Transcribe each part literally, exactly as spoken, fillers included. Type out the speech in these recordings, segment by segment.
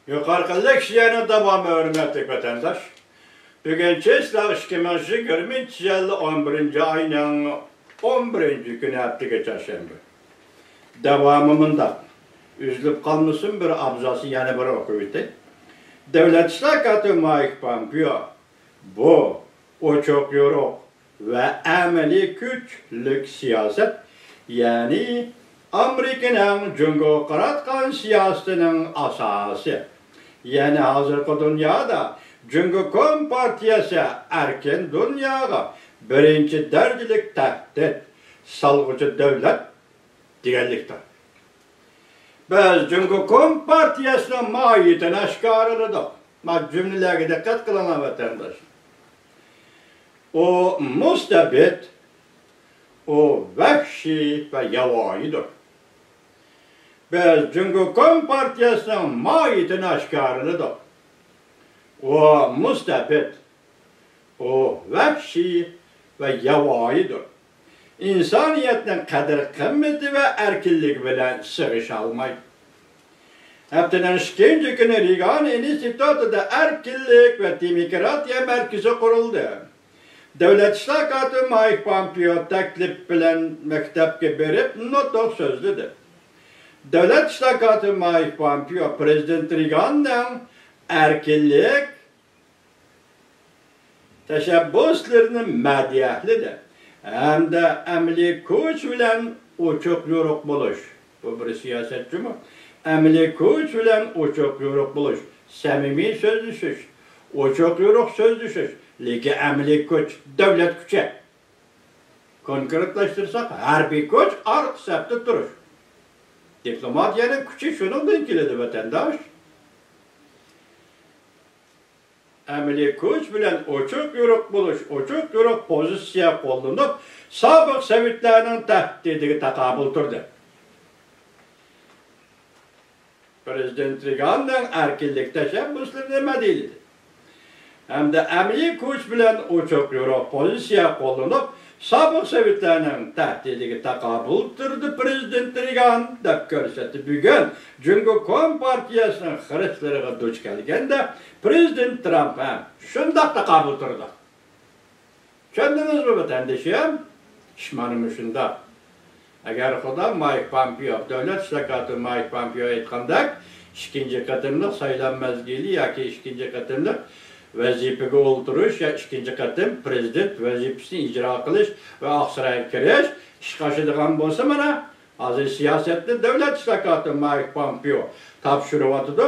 يۇقىرىقى لېكسىيەنىڭ داۋامى، ھۆرمەتلىك ۋەتەنداش. بۈگۈن چېسلاۋ ئىككى مىڭ يىگىرمىنچى يىل ئون بىرىنچى ئاينىڭ ئون بىرىنچى كۈنى، ھەپتىگە چارشەنبە. داۋامى مۇنداق. ئۈزۈلۈپ قالمىسۇن، بىر ئابزاسنى يەنە بىر ئوقۇۋېتەي. دۆلەت ئىشلار كاتىپى مايك پامپېئو بۇ ئوچۇق-يورۇق ۋە ئەمەلىي كۈچلۈك سىياسەت، يەنى ئامېرىكىنىڭ جۇڭگوغا قاراتقان سىياسىتىنىڭ ئاساسى، يەنى ھازىرقى دۇنيادا جۇڭگو كومپارتىيەسى ئەركىن دۇنياغا بىرىنچى دەرىجىلىك تەھدىت سالغۇچى دۆلەت دېگەنلىكتۇر. بىز جۇڭگو كومپارتىيەسىنىڭ ماھىيىتىنى ئاشكارىلىدۇق. مانا جۈملىلەرگە دىققەت قىلىڭلار، ۋەتەنداش. ئۇ مۇستەبىت، ئۇ ۋەھشىي ۋە ياۋايىدۇر. بىز جۇڭگو كومپارتىيەسىنىڭ ماھىيىتىنى ئاشكارىلىدۇق. ئۇ مۇستەبىت، ئۇ ۋەھشىي ۋە ياۋايىدۇر. ئىنسانىيەتنىڭ قەدىر-قىممىتى ۋە ئەركىنلىكى بىلەن سىغىشالمايدۇ. ھەپتىنىڭ ئىككىنچى كۈنى رېگان ئىنستىتۇتىدا ئەركىنلىك ۋە دېموكراتىيە مەركىزى قۇرۇلدى. دۆلەت ئىشلار كاتىپى مايك پامپېئو تەكلىپ بىلەن مەكتەپكە بېرىپ نۇتۇق سۆزلىدى. دۆلەت ئىشلار كاتىپى مايك پامپېئو پىرېزىدېنت رېگاننىڭ ئەركىنلىك تەشەببۇسلىرىنى مەدھىيەلىدى ھەمدە ئەمەلىي كۈچ بىلەن ئوچۇق-يورۇق بولۇش، بۇ بىر سىياسەت جۇمۇ. ئەمەلىي كۈچ بىلەن ئوچۇق-يورۇق بولۇش، سەمىمىي سۆزلىشىش، ئوچۇق-يورۇق سۆزلىشىش، لېكىن ئەمەلىي كۈچ، دۆلەت كۈچى. كونكرېتلاشتۇرساق، ھەربىي كۈچ، ئارقا سەپتە تۇرۇش. دىپلوماتىيەنىڭ كۈچى شۇنىڭدىن كېلىدۇ، ۋەتەنداش. ئەمەلىي كۈچ بىلەن ئوچۇق-يورۇق بولۇش، ئوچۇق-يورۇق پوزىتسىيە قوللىنىپ، سابىق سوۋېتلارنىڭ تەھدىتىگە تاقابىل تۇردى. پىرېزىدېنت رېگاننىڭ ئەركىنلىك تەشەببۇسلىرىنى مەدھىيەلىدى ھەمدە ئەمەلىي كۈچ بىلەن ئوچۇق-يورۇق پوزىتسىيە قوللىنىپ، سابىق سوۋېتلارنىڭ تەھدىتىگە تاقابىل تۇردى پىرېزىدېنت رېگان، دەپ كۆرسەتتى. بۈگۈن جۇڭگو كومپارتىيەسىنىڭ خىرىسلىرىغا دۇچ كەلگەندە، پىرېزىدېنت ترامپ ھەم شۇنداق تاقابىل تۇرىدۇ. چۈشەندىڭىزمۇ، ۋەتەندىشىم؟ ئىش مانا مۇشۇنداق. ئەگەر خۇدا مايك پامپېئو، دۆلەت ئىشلار كاتىپى مايك پامپېئو ئېيتقاندەك، ئىككىنچى قېتىملىق سايلام مەزگىلى ياكى ئىككىنچى قېتىملىق ۋەزىپىگە ئولتۇرۇش يا ئىككىنچى قېتىم پىرېزىدېنت ۋەزىپىسىنى ئىجرا قىلىش ۋە ئاقسارايغا كىرىش ئىشقا ئاشىدىغان بولسا، مانا، ھازىر سىياسەتنى دۆلەت ئىشلار كاتىپى مايك پامپېئو تاپشۇرۇۋاتىدۇ.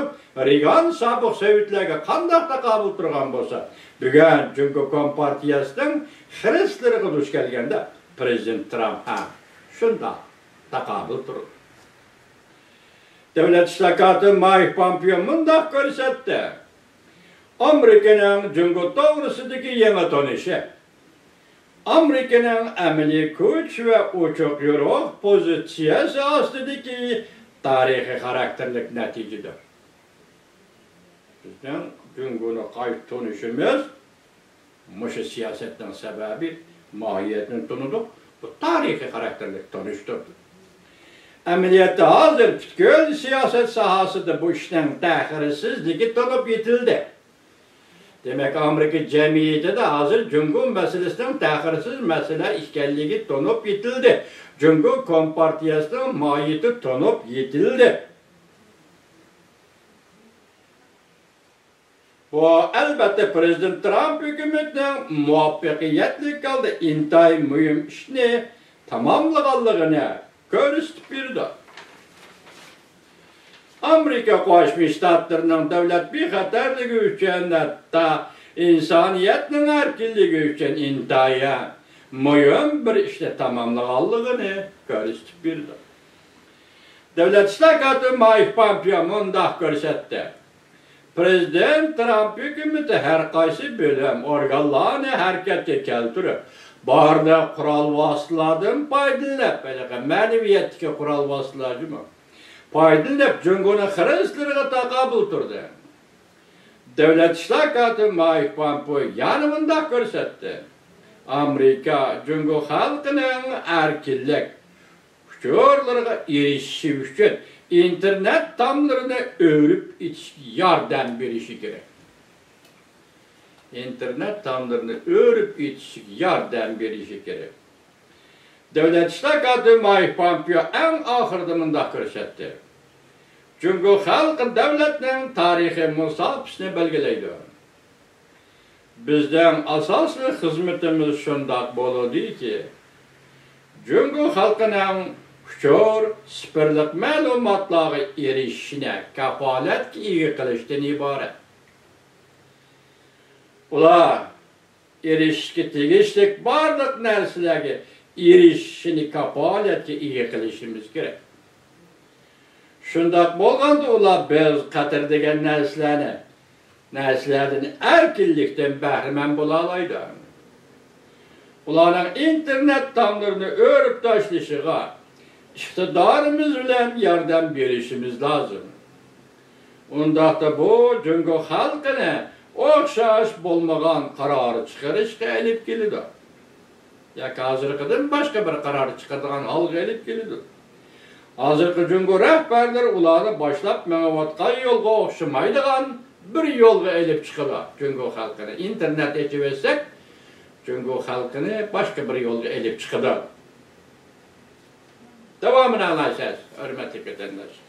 رېگان سابىق سوۋېتلارغا قانداق تاقابىل تۇرغان بولسا، بۈگۈن جۇڭگو كومپارتىيەسىنىڭ خىرىسلىرىغا دۇچ كەلگەندە، پىرېزىدېنت ترامپ ھەم شۇنداق تاقابىل تۇرىدۇ. دۆلەت ئىشلار كاتىپى مايك پامپېئو مۇنداق كۆرسەتتى. ئامېرىكىنىڭ جۇڭگو توغرىسىدىكى يېڭى تونۇشى ئامېرىكىنىڭ ئەمەلىي كۈچ ۋە ئوچۇق-يورۇق پوزىتسىيەسى ئاستىدىكى تارىخىي خاراكتېرلىك نەتىجىدۇر. بىزنىڭ جۇڭگونى قايتا تونۇشىمىز مۇشۇ سىياسەتنىڭ سەۋەبى، ماھىيەتنى تونۇدۇق. بۇ تارىخىي خاراكتېرلىك تونۇشتۇر. ئەمەلىيەتتە ھازىر پۈتكۈل سىياسەت ساھەسىدە بۇ ئىشنىڭ تەخىرسىزلىكى تونۇپ يېتىلدى. دېمەك، ئامېرىكا جەمئىيىتىدە ھازىر جۇڭگو مەسىلىسىنىڭ تەخىرسىز مەسىلە ئىكەنلىكى تونۇپ يېتىلدى. جۇڭگو كومپارتىيەسىنىڭ ماھىيىتى تونۇپ يېتىلدى. بۇ، ئەلۋەتتە، پىرېزىدېنت ترامپ ھۆكۈمىتىنىڭ مۇۋەپپەقىيەتلىك ھالدا ئىنتايىن مۇھىم ئىشنى تاماملىغانلىقىنى كۆرسىتىپ بېرىدۇ. ئامېرىكا قوشما شتاتلىرىنىڭ دۆلەت بىخەتەرلىكى ئۈچۈن، ھەتتا ئىنسانىيەتنىڭ ئەركىنلىكى ئۈچۈن ئىنتايىن مۇھىم بىر ئىشنى تاماملىغانلىقىنى كۆرسىتىپ بېرىدۇ. دۆلەت ئىشلار كاتىپى مايك پامپېئو مۇنداق كۆرسەتتى. پىرېزىدېنت ترامپ ھۆكۈمىتى ھەر قايسى بۆلۈم، ئورگانلارنى ھەرىكەتكە كەلتۈرۈپ، بارلىق قورال ۋاسىتىلەردىن پايدىلىنىپ، ھېلىقى مەنىۋىيەتتىكى قورال ۋاسىتىلەر جۇمۇ، پايدىلىنىپ، جۇڭگونىڭ خىرىسلىرىغا تاقابىل تۇردى. دۆلەت ئىشلار كاتىپى مايك پامپېئو يەنە مۇنداق كۆرسەتتى. ئامېرىكا جۇڭگو خەلقىنىڭ ئەركىنلىك ئۇچۇرلىرىغا ئېرىشىشى ئۈچۈن ئىنتېرنېت تاملىرىنى ئۆرۈپ ئېچىشكە ياردەم بېرىشى كېرەك. ئىنتېرنېت تاملىرىنى ئۆرۈپ ئېچىشىگە ياردەم بېرىشى كېرەك. دۆلەت ئىشلار كاتىپى مايك پومپېئو ئەڭ ئاخىرىدا مۇنداق كۆرسەتتى: جۇڭگو خەلقى دۆلەتنىڭ تارىخىي مۇساپىسىنى بەلگىلەيدۇ. بىزنىڭ ئاساسلىق خىزمىتىمىز شۇنداق بولىدۇكى، جۇڭگو خەلقىنىڭ ئۇچۇر، سىفىرلىق مەلۇماتلارغا ئېرىشىشىنى كاپالەتكە ئىگە قىلىشتىن ئىبارەت. ئۇلار ئېرىشىشكە تېگىشلىك بارلىق نەرسىلەرگە ئېرىشىشىنى كاپالەتكە ئىگە قىلىشىمىز كېرەك. شۇنداق بولغاندا ئۇلار بىز قەتەر دېگەن نەرسىلەرنى، نەرسىلەردىن ئەركىنلىكتىن بەھرىمەن بولالايدۇ. ئۇلارنىڭ ئىنتېرنېت تاملىرىنى ئۆرۈپ تاشلىشىغا ئىقتىدارىمىز بىلەن ياردەم بېرىشىمىز لازىم. ئۇنداقتا بۇ جۇڭگو خەلقىنى ئوخشاش بولمىغان قارار چىقىرىشقا ئېلىپ كېلىدۇ. ياكى ھازىرقىدىن باشقا بىر قارار چىقىدىغان ھالغا ئېلىپ كېلىدۇ. ھازىرقى جۇڭگو رەھبەرلىرى ئۇلارنى باشلاپ مېڭىۋاتقان يولغا ئوخشىمايدىغان بىر يولغا ئېلىپ چىقىدۇ. جۇڭگو خەلقىنى ئىنتېرنېت ئېچىۋەتسەك، جۇڭگو خەلقىنى باشقا بىر يولغا ئېلىپ چىقىدۇ. داۋامىنى ئاڭلايسىز، ھۆرمەتلىك ۋەتەنداشلار.